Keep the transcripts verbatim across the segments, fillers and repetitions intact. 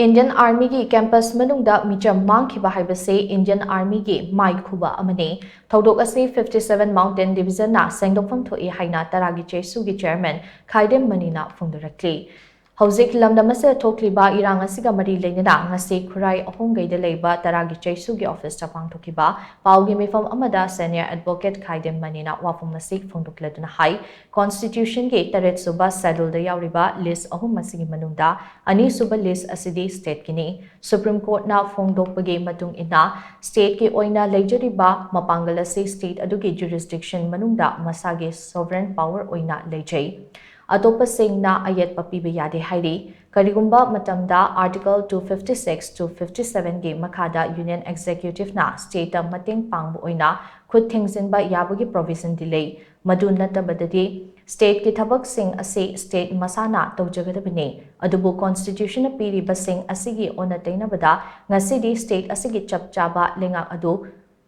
Indian ꯑꯥꯔꯃꯤꯒꯤ campus ꯃꯅꯨꯡꯗ ꯃꯤꯆꯝ ꯃꯥꯡꯈꯤꯕ ꯍꯥꯏꯕꯁꯤ ꯏꯟꯗꯤꯌꯟ ꯑꯥꯔꯃꯤꯒꯤ ꯃꯥꯏꯈꯨꯕ ꯑꯃꯅꯤ꯫ ꯊꯧꯗꯣꯛ ꯑꯁꯤ fifty seven Mountain Divisionꯅ ꯁꯦꯡꯗꯣꯛꯐꯝ ꯊꯣꯛꯏ ꯍꯥꯏꯅ ꯇꯔꯥꯒꯤ ꯆꯩꯁꯨꯒꯤ ꯆꯦꯌꯔꯃꯦꯟ ꯈꯥꯏꯗꯦꯝ ꯃꯅꯤꯅ ꯐꯣꯡꯗꯣꯔꯛꯂꯤ꯫ ꯍꯧꯖꯤꯛ ꯂꯝꯗꯝ ꯑꯁꯤꯗ ꯊꯣꯛꯂꯤꯕ ꯏꯔꯥꯡ ꯑꯁꯤꯒ ꯃꯔꯤ ꯂꯩꯅꯅ ꯉꯁꯤ ꯈꯨꯔꯥꯏ ꯑꯍꯣꯡꯒꯩꯗ ꯂꯩꯕ ꯇꯔꯥꯒꯤ ꯆꯩꯁꯨꯒꯤ ꯑꯣꯐꯤꯁꯇ ꯄꯥꯡꯊꯣꯛꯈꯤꯕ ꯄꯥꯎꯒꯤ ꯃꯤꯐꯝ ꯑꯃꯗ ꯁꯦꯅꯤꯌꯔ ꯑꯦꯗꯚꯣꯀꯦꯠ ꯈꯥꯏꯗꯦꯝ ꯃꯅꯤꯅ ꯋꯥꯐꯝ ꯑꯁꯤ ꯐꯣꯡꯗꯣꯛꯂꯗꯨꯅ ꯍꯥꯏ, ꯀꯣꯟꯁꯇꯤꯇ꯭ꯌꯨꯁꯟꯒꯤ ꯇꯔꯦꯠ ꯁꯨꯕ ꯁꯦꯗꯨꯜꯗ ꯌꯥꯎꯔꯤꯕ ꯂꯤꯁ ꯑꯍꯨꯝ ꯑꯁꯤꯒꯤ ꯃꯅꯨꯡꯗ ꯑꯅꯤ ꯁꯨꯕ ꯂꯤꯁ ꯑꯁꯤꯗꯤ ꯁ꯭ꯇꯦꯠꯀꯤꯅꯤ꯫ ꯁꯨꯄ꯭ꯔꯤꯝ ꯀꯣꯔꯠꯅ ꯐꯣꯡꯗꯣꯛꯄꯒꯤ ꯃꯇꯨꯡ ꯏꯟꯅ, ꯁ꯭ꯇꯦꯠꯀꯤ ꯑꯣꯏꯅ ꯂꯩꯖꯔꯤꯕ ꯃꯄꯥꯡꯒꯜ ꯑꯁꯤ ꯁ꯭ꯇꯦꯠ ꯑꯗꯨꯒꯤ ꯖꯨꯔꯤꯁꯗꯤꯛꯁꯟ ꯃꯅꯨꯡꯗ ꯃꯁꯥꯒꯤ ꯁꯣꯚꯔꯦꯟ ꯄꯥꯋꯔ ꯑꯣꯏꯅ ꯂꯩꯖꯩ꯫ ꯑꯇꯣꯞꯄꯁꯤꯡꯅ ꯑꯌꯦꯠꯄ ꯄꯤꯕ ꯌꯥꯗꯦ ꯍꯥꯏꯔꯤ꯫ ꯀꯔꯤꯒꯨꯝꯕ ꯃꯇꯝꯗ Article two fifty six, two fifty seven ꯒꯤ ꯃꯈꯥꯗ ꯌꯨꯅꯤꯌꯟ ꯑꯦꯛꯖꯤꯀ꯭ꯌꯨꯇꯤꯚꯅ ꯁ꯭ꯇꯦꯠꯇ ꯃꯇꯦꯡ ꯄꯥꯡꯕ ꯑꯣꯏꯅ ꯈꯨꯠ ꯊꯤꯡꯖꯤꯟꯕ ꯌꯥꯕꯒꯤ ꯄ꯭ꯔꯣꯚꯤꯖꯟꯗꯤ ꯂꯩ꯫ ꯃꯗꯨ ꯅꯠꯇꯕꯗꯗꯤ, ꯁ꯭ꯇꯦꯠꯀꯤ ꯊꯕꯛꯁꯤꯡ ꯑꯁꯤ ꯁ꯭ꯇꯦꯠ ꯃꯁꯥꯅ ꯇꯧꯖꯒꯗꯕꯅꯤ꯫ ꯑꯗꯨꯕꯨ ꯀꯣꯟꯁꯇꯤꯇ꯭ꯌꯨꯁꯟꯅ ꯄꯤꯔꯤꯕꯁꯤꯡ ꯑꯁꯤꯒꯤ ꯑꯣꯟꯅ ꯇꯩꯅꯕꯗ, ꯉꯁꯤꯗꯤ ꯁ꯭ꯇꯦꯠ ꯑꯁꯤꯒꯤ ꯆꯞ ꯆꯥꯕ ꯂꯩꯉꯥꯛ ꯑꯗꯨ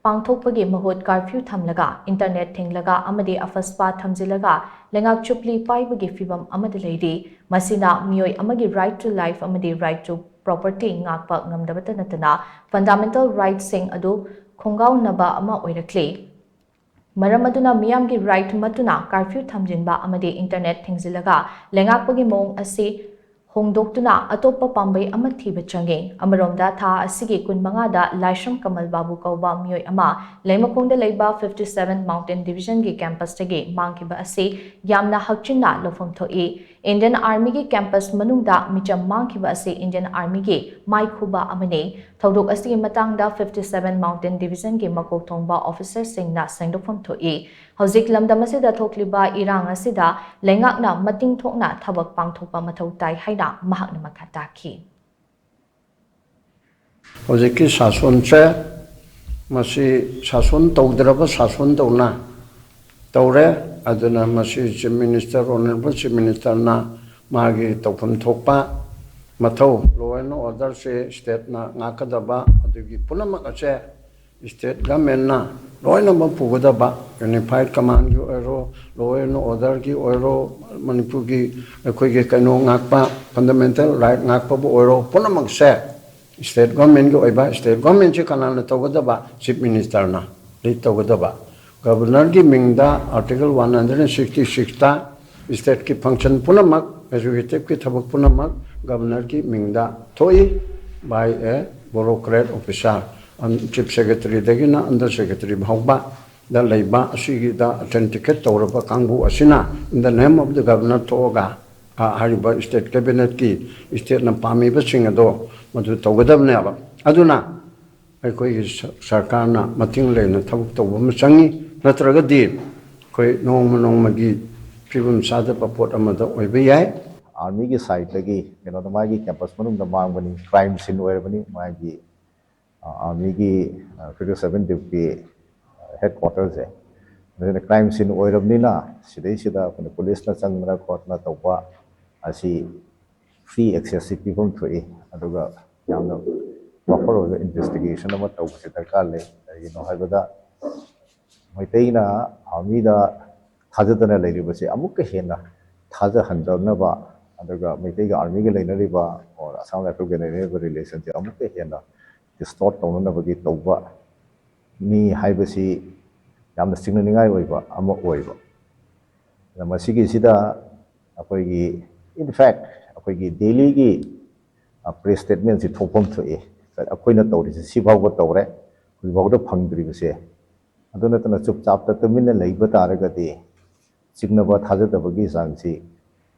ꯄꯥꯡꯊꯣꯛꯄꯒꯤ ꯃꯍꯨꯠ ꯀꯥꯔꯐ꯭ꯌꯨ ꯊꯝꯂꯒ, ꯏꯟꯇꯔꯅꯦꯠ ꯊꯤꯡꯂꯒ ꯑꯃꯗꯤ ꯑꯐꯁꯄꯥ ꯊꯝꯖꯤꯜꯂꯒ ꯂꯩꯉꯥꯛ ꯆꯨꯞꯂꯤ ꯄꯥꯏꯕꯒꯤ ꯐꯤꯚꯝ ꯑꯃꯗ ꯂꯩꯔꯤ꯫ ꯃꯁꯤꯅ ꯃꯤꯑꯣꯏ ꯑꯃꯒꯤ right to life ꯑꯃꯗꯤ right to property ꯉꯥꯛꯄ ꯉꯝꯗꯕꯇ ꯅꯠꯇꯅ fundamental rightꯁꯤꯡ ꯑꯗꯨ ꯈꯣꯡꯒꯥꯎꯅꯕ ꯑꯃ ꯑꯣꯏꯔꯛꯂꯤ꯫ ꯃꯔꯝ ꯑꯗꯨꯅ ꯃꯤꯌꯥꯝꯒꯤ right ꯃꯠꯇꯨꯅ ꯀꯥꯔꯐ꯭ꯌꯨ ꯊꯝꯖꯤꯟꯕ ꯑꯃꯗꯤ ꯏꯟꯇꯔꯅꯦꯠ ꯊꯤꯡꯖꯤꯜꯂꯒ ꯂꯩꯉꯥꯛꯄꯒꯤ ꯃꯑꯣꯡ ꯑꯁꯤ ꯍꯣꯡꯗꯣꯛꯇꯨꯅ ꯑꯇꯣꯞꯄ ꯄꯥꯝꯕꯩ ꯑꯃ ꯊꯤꯕ ꯆꯪꯏ꯫ ꯑꯃꯔꯣꯝꯗ, ꯊꯥ ꯑꯁꯤꯒꯤ ꯀꯨꯟꯃꯉꯥꯗ ꯂꯥꯏꯁ꯭ꯔꯝ ꯀꯃꯜ ꯕꯥꯕꯨ ꯀꯧꯕ ꯃꯤꯑꯣꯏ ꯑꯃ ꯂꯩꯃꯈꯣꯡꯗ ꯂꯩꯕ fifty seven Mountain Divisionꯒꯤ campusꯇꯒꯤ ꯃꯥꯡꯈꯤꯕ ꯑꯁꯤ ꯌꯥꯝꯅ ꯍꯛꯆꯤꯟꯅ ꯂꯧꯐꯝ ꯊꯣꯛꯏ꯫ ꯏꯟꯗꯤꯌꯟ ꯑꯥꯔꯃꯤꯒꯤ campus ꯃꯅꯨꯡꯗ ꯃꯤꯆꯝ ꯃꯥꯡꯈꯤꯕ ꯑꯁꯤ ꯏꯟꯗꯤꯌꯟ ꯑꯥꯔꯃꯤꯒꯤ ꯃꯥꯏꯈꯨꯕ ꯑꯃꯅꯤ꯫ ꯊꯧꯗꯣꯛ ꯑꯁꯤꯒꯤ ꯃꯇꯥꯡꯗ fifty seven Mountain Divisionꯒꯤ ꯃꯀꯣꯛ ꯊꯣꯡꯕ officerꯁꯤꯡꯅ ꯁꯦꯡꯗꯣꯛꯐꯝ ꯊꯣꯛꯏ꯫ ꯍꯧꯖꯤꯛ ꯂꯝꯗꯝ ꯑꯁꯤꯗ ꯊꯣꯛꯂꯤꯕ ꯏꯔꯥꯡ ꯑꯁꯤꯗ ꯂꯩꯉꯥꯛꯅ ꯃꯇꯤꯡ ꯊꯣꯛꯅ ꯊꯕꯛ ꯄꯥꯡꯊꯣꯛꯄ ꯃꯊꯧ ꯇꯥꯏ ꯍꯥꯏꯅ ꯃꯍꯥꯛꯅ ꯃꯈꯥ ꯇꯥꯈꯤ꯫ ꯍꯧꯖꯤꯛꯀꯤ ꯁꯥꯁꯣꯟꯁꯦ, ꯃꯁꯤ ꯁꯥꯁꯣꯟ ꯇꯧꯗ꯭ꯔꯕ ꯁꯥꯁꯣꯟꯗꯧꯅ ꯇꯧꯔꯦ꯫ ꯑꯗꯨꯅ ꯃꯁꯤ Chief Minister, Honourable Chief Ministerꯅ ꯃꯥꯒꯤ ꯇꯧꯐꯝ ꯊꯣꯛꯄ ꯃꯊꯧ, law and orderꯁꯦ stateꯅ ꯉꯥꯛꯀꯗꯕ, ꯑꯗꯨꯒꯤ ꯄꯨꯝꯅꯃꯛ ꯑꯁꯦ state governmentꯅ ꯂꯣꯏꯅꯃꯛ ꯄꯨꯒꯗꯕ, unified commandꯒꯤ ꯑꯣꯏꯔꯣ, law and orderꯒꯤ ꯑꯣꯏꯔꯣ, ꯃꯅꯤꯄꯨꯔꯒꯤ ꯑꯩꯈꯣꯏꯒꯤ ꯀꯩꯅꯣ ꯉꯥꯛꯄ, ꯐꯟꯗꯥꯃꯦꯟꯇꯦꯜ ꯔꯥꯏꯠ ꯉꯥꯛꯄꯕꯨ ꯑꯣꯏꯔꯣ, ꯄꯨꯝꯅꯃꯛꯁꯦ ꯁ꯭ꯇꯦꯠ ꯒꯣꯔꯃꯦꯟꯒꯤ ꯑꯣꯏꯕ, ꯁ꯭ꯇꯦꯠ ꯒꯣꯔꯃꯦꯟꯁꯤ ꯀꯅꯥꯅ ꯇꯧꯒꯗꯕ? ꯆꯤꯐ ꯃꯤꯅꯤꯁꯇꯔꯅ ꯂꯤꯗ ꯇꯧꯒꯗꯕ꯫ ꯒꯕꯔꯅꯔꯒꯤ ꯃꯤꯡꯗ ꯑꯥꯔꯇꯤꯀꯜ ꯋꯥꯟ ꯍꯟꯗ꯭ꯔꯦꯠ ꯁꯤꯛꯁꯇꯤ ꯁꯤꯛꯁꯇ ꯁ꯭ꯇꯦꯠꯀꯤ ꯐꯪꯁꯟ ꯄꯨꯝꯅꯃꯛ, ꯑꯦꯛꯖꯤꯀ꯭ꯌꯨꯇꯤꯚꯀꯤ ꯊꯕꯛ ꯄꯨꯝꯅꯃꯛ ꯒꯕꯔꯅꯔꯒꯤ ꯃꯤꯡꯗ ꯊꯣꯛꯏ, by a bureaucrat officer, chief ꯁꯦꯀ꯭ꯔꯦꯇꯔꯤꯗꯒꯤꯅ ꯑꯟꯗꯔ ꯁꯦꯀ꯭ꯔꯦꯇꯔꯤ ꯐꯥꯎꯕ ꯗ ꯂꯩꯕ ꯑꯁꯤꯒꯤꯗ ꯑꯣꯊꯦꯟꯇꯤꯀꯦꯠ ꯇꯧꯔꯕ ꯀꯥꯡꯕꯨ ꯑꯁꯤꯅ in the name of the governor ꯊꯣꯛꯑꯒ, ꯑ, ꯍꯥꯏꯔꯤꯕ ꯁ꯭ꯇꯦꯠ ꯀꯦꯕꯤꯅꯦꯠꯀꯤ ꯁ꯭ꯇꯦꯠꯅ ꯄꯥꯝꯃꯤꯕꯁꯤꯡ ꯑꯗꯣ ꯃꯗꯨ ꯇꯧꯒꯗꯕꯅꯦꯕ꯫ ꯑꯗꯨꯅ ꯑꯩꯈꯣꯏꯒꯤ ꯁ-, ꯁꯔꯀꯥꯔꯅ ꯃꯇꯤꯡ ꯂꯩꯅ ꯊꯕꯛ ꯇꯧꯕ ꯑꯃ ꯆꯪꯉꯤ, ꯅꯠꯇ꯭ꯔꯒꯗꯤ ꯑꯩꯈꯣꯏ ꯅꯣꯡꯃ ꯅꯣꯡꯃꯒꯤ ꯐꯤꯕꯝ ꯆꯥꯗꯕ ꯄꯣꯠ ꯑꯃꯗ ꯑꯣꯏꯕ ꯌꯥꯏ꯫ ꯑꯥꯔꯃꯤꯒꯤ ꯁꯥꯏꯠꯇꯒꯤ ꯀꯩꯅꯣꯗ ꯃꯥꯒꯤ ꯀꯦꯝꯄꯁ ꯃꯅꯨꯡꯗ ꯃꯥꯡꯕꯅꯤ, ꯀ꯭ꯔꯥꯏꯝ ꯁꯤꯟ ꯑꯣꯏꯔꯕꯅꯤ ꯃꯥꯒꯤ ꯑꯥꯔꯃꯤꯒꯤ ꯐꯤꯐꯇꯤ ꯁꯕꯦꯟ ꯗ꯭ꯌꯨꯇꯤ ꯍꯦꯗ ꯀ꯭ꯋꯥꯇꯔꯁꯦ꯫ ꯑꯗꯨꯅ ꯀ꯭ꯔꯥꯏꯝ ꯁꯤꯟ ꯑꯣꯏꯔꯕꯅꯤꯅ ꯁꯤꯗꯩꯁꯤꯗ ꯑꯩꯈꯣꯏꯅ ꯄꯨꯂꯤꯁꯅ ꯆꯪꯗꯅ ꯈꯣꯠꯇꯅ ꯇꯧꯕ ꯑꯁꯤ ꯐ꯭ꯔꯤ ꯑꯦꯛꯁꯦꯁꯁꯤ ꯄꯤꯐꯝ ꯊꯣꯛꯏ꯫ ꯑꯗꯨꯒ ꯌꯥꯝꯅ ꯄ꯭ꯔꯣꯄꯔ ꯑꯣꯏꯕ ꯏꯟꯚꯦꯁꯇꯤꯒꯦꯁꯟ ꯑꯃ ꯇꯧꯕꯁꯦ ꯗꯔꯀꯥꯔ ꯂꯩ꯫ ꯀꯔꯤꯒꯤꯅꯣ ꯍꯥꯏꯕꯗ ꯃꯩꯇꯩꯅ ꯑꯥꯔꯃꯤꯗ ꯊꯥꯖꯗꯅ ꯂꯩꯔꯤꯕꯁꯦ ꯑꯃꯨꯛꯀ ꯍꯦꯟꯅ ꯊꯥꯖꯍꯟꯗꯅꯕ, ꯑꯗꯨꯒ ꯃꯩꯇꯩꯒ ꯑꯥꯔꯃꯤꯒ ꯂꯩꯅꯔꯤꯕ ꯑꯣꯔ ꯑꯁꯥꯝ ꯔꯥꯏꯐꯜꯒ ꯂꯩꯅꯔꯤꯕ ꯔꯤꯂꯦꯁꯟꯁꯦ ꯑꯃꯨꯛꯀ ꯍꯦꯟꯅ ꯗꯤꯁꯇꯣꯔꯠ ꯇꯧꯅꯅꯕꯒꯤ ꯇꯧꯕ ꯃꯤ ꯍꯥꯏꯕꯁꯤ ꯌꯥꯝꯅ ꯆꯤꯡꯅꯅꯤꯡꯉꯥꯏ ꯑꯣꯏꯕ ꯑꯃ ꯑꯣꯏꯕ꯫ ꯑꯗ ꯃꯁꯤꯒꯤꯁꯤꯗ ꯑꯩꯈꯣꯏꯒꯤ, in fact, ꯑꯩꯈꯣꯏꯒꯤ ꯗꯦꯜꯂꯤꯒꯤ ꯄ꯭ꯔꯦꯁ ꯁ꯭ꯇꯦꯠꯃꯦꯟꯁꯤ ꯊꯣꯛꯐꯝ ꯊꯣꯛꯏ꯫ ꯑꯩꯈꯣꯏꯅ ꯇꯧꯔꯤꯁꯦ ꯁꯤꯐꯥꯎꯕ ꯇꯧꯔꯦ, ꯍꯧꯖꯤꯛꯐꯥꯎꯗ ꯐꯪꯗ꯭ꯔꯤꯕꯁꯦ꯫ ꯑꯗꯨ ꯅꯠꯇꯅ ꯆꯨꯞ ꯆꯥꯞꯇ ꯇꯨꯃꯤꯟꯅ ꯂꯩꯕ ꯇꯥꯔꯒꯗꯤ ꯆꯤꯡꯅꯕ ꯊꯥꯖꯗꯕꯒꯤ ꯆꯥꯡꯁꯤ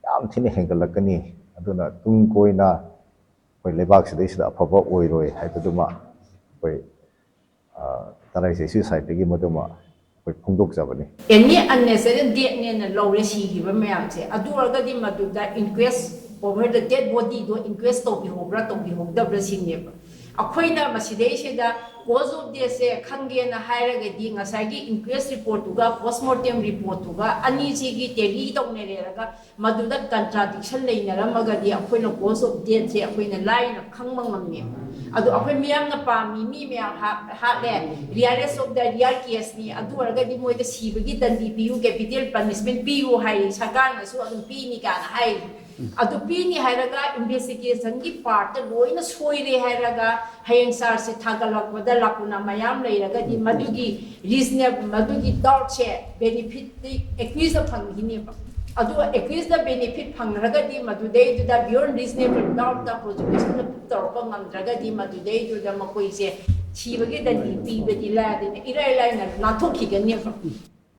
ꯌꯥꯝ ꯊꯤꯅ ꯍꯦꯟꯒꯠꯂꯛꯀꯅꯤ꯫ ꯑꯗꯨꯅ ꯇꯨꯡ ꯀꯣꯏꯅ ꯑꯩꯈꯣꯏ ꯂꯩꯕꯥꯛꯁꯤꯗꯩꯁꯤꯗ ꯑꯐꯕ ꯑꯣꯏꯔꯣꯏ ꯍꯥꯏꯕꯗꯨꯃ ꯑꯩꯈꯣꯏ ꯇꯔꯥꯏꯁꯦꯁꯤ ꯁꯥꯏꯠꯇꯒꯤ ꯃꯗꯨꯃ ꯑꯩꯈꯣꯏ ꯐꯣꯡꯗꯣꯛꯆꯕꯅꯤ꯫ ꯑꯦꯅꯤ ꯑꯟꯅꯦꯁꯦꯁꯔꯤ ꯗꯦꯠꯅꯦꯅ ꯂꯧꯔꯦ ꯁꯤꯈꯤꯕ ꯃꯌꯥꯝꯁꯦ꯫ ꯑꯗꯨ ꯑꯣꯏꯔꯒꯗꯤ ꯃꯗꯨꯗ inquest over the dead bodyꯗꯣ inquest ꯇꯧꯕꯤꯍꯧꯕ꯭ꯔꯥ ꯇꯧꯕꯤꯍꯧꯗꯕ꯭ꯔꯥ ꯁꯤꯅꯦꯕ꯫ ꯑꯩꯈꯣꯏꯅ ꯃꯁꯤꯗꯩꯁꯤꯗ cause of deathꯁꯦ ꯈꯪꯒꯦꯅ ꯍꯥꯏꯔꯒꯗꯤ ꯉꯁꯥꯏꯒꯤ inquest reportꯇꯨꯒ postmortem reportꯇꯨꯒ ꯑꯅꯤꯁꯤꯒꯤ tally ꯇꯧꯅꯔꯦꯔꯒ ꯃꯗꯨꯗ contradiction ꯂꯩꯅꯔꯝꯃꯒꯗꯤ ꯑꯩꯈꯣꯏꯅ cause of deathꯁꯦ ꯑꯩꯈꯣꯏꯅ ꯂꯥꯏꯅ ꯈꯪꯕ ꯉꯝꯃꯦꯕ꯫ ꯑꯗꯣ ꯑꯩꯈꯣꯏ ꯃꯤꯌꯥꯝꯅ ꯄꯥꯝꯃꯤ, ꯃꯤ ꯃꯌꯥꯝ ꯍꯥꯠ-, ꯍꯥꯠꯂꯦ, rarest of the rare caseꯅꯤ, ꯑꯗꯨ ꯑꯣꯏꯔꯒꯗꯤ ꯃꯣꯏꯗ ꯁꯤꯕꯒꯤ ꯗꯟꯗꯤ ꯄꯤꯌꯨ, capital punishment ꯄꯤꯌꯨ ꯍꯥꯏꯔꯤ, ꯁꯔꯀꯥꯔꯅꯁꯨ ꯑꯗꯨꯝ ꯄꯤꯅꯤ ꯀꯥꯏꯅ ꯍꯥꯏꯔꯤ꯫ ꯑꯗꯨ ꯄꯤꯅꯤ ꯍꯥꯏꯔꯒ ꯏꯟꯚꯦꯁꯇꯤꯒꯦꯁꯟꯒꯤ ꯄꯥꯔꯠꯇ ꯂꯣꯏꯅ ꯁꯣꯏꯔꯦ ꯍꯥꯏꯔꯒ ꯍꯌꯦꯡ ꯆꯥꯔꯖꯁꯦ ꯊꯥꯒꯠꯂꯛꯄꯗ ꯂꯥꯀꯨꯅꯥ ꯃꯌꯥꯝ ꯂꯩꯔꯒꯗꯤ ꯃꯗꯨꯒꯤ ꯔꯤꯖꯅꯦꯕꯜ, ꯃꯗꯨꯒꯤ ꯗꯥꯎꯠꯁꯦ ꯕꯦꯅꯤꯐꯤꯠꯇꯤ ꯑꯦꯀ꯭ꯌꯨꯁꯇ ꯐꯪꯈꯤꯅꯦꯕ꯫ ꯑꯗꯨꯒ ꯑꯦꯀ꯭ꯌꯨꯁꯇ ꯕꯦꯅꯤꯐꯤꯠ ꯐꯪꯈ꯭ꯔꯒꯗꯤ ꯃꯗꯨꯗꯩꯗꯨꯗ beyond reasonable doubtꯇ ꯄ꯭ꯔꯣꯁꯤꯀ꯭ꯌꯨꯁꯟꯅ ꯄ꯭ꯔꯨꯞ ꯇꯧꯔꯛꯄ ꯉꯝꯗ꯭ꯔꯒꯗꯤ ꯃꯗꯨꯗꯩꯗꯨꯗ ꯃꯈꯣꯏꯁꯦ ꯊꯤꯕꯒꯤ ꯗꯟꯗꯤ ꯄꯤꯕꯗꯤ ꯂꯥꯏꯗꯅ ꯏꯔꯥꯏ ꯂꯥꯏꯅ ꯅꯥꯟꯊꯣꯛꯈꯤꯒꯅꯦꯕ꯫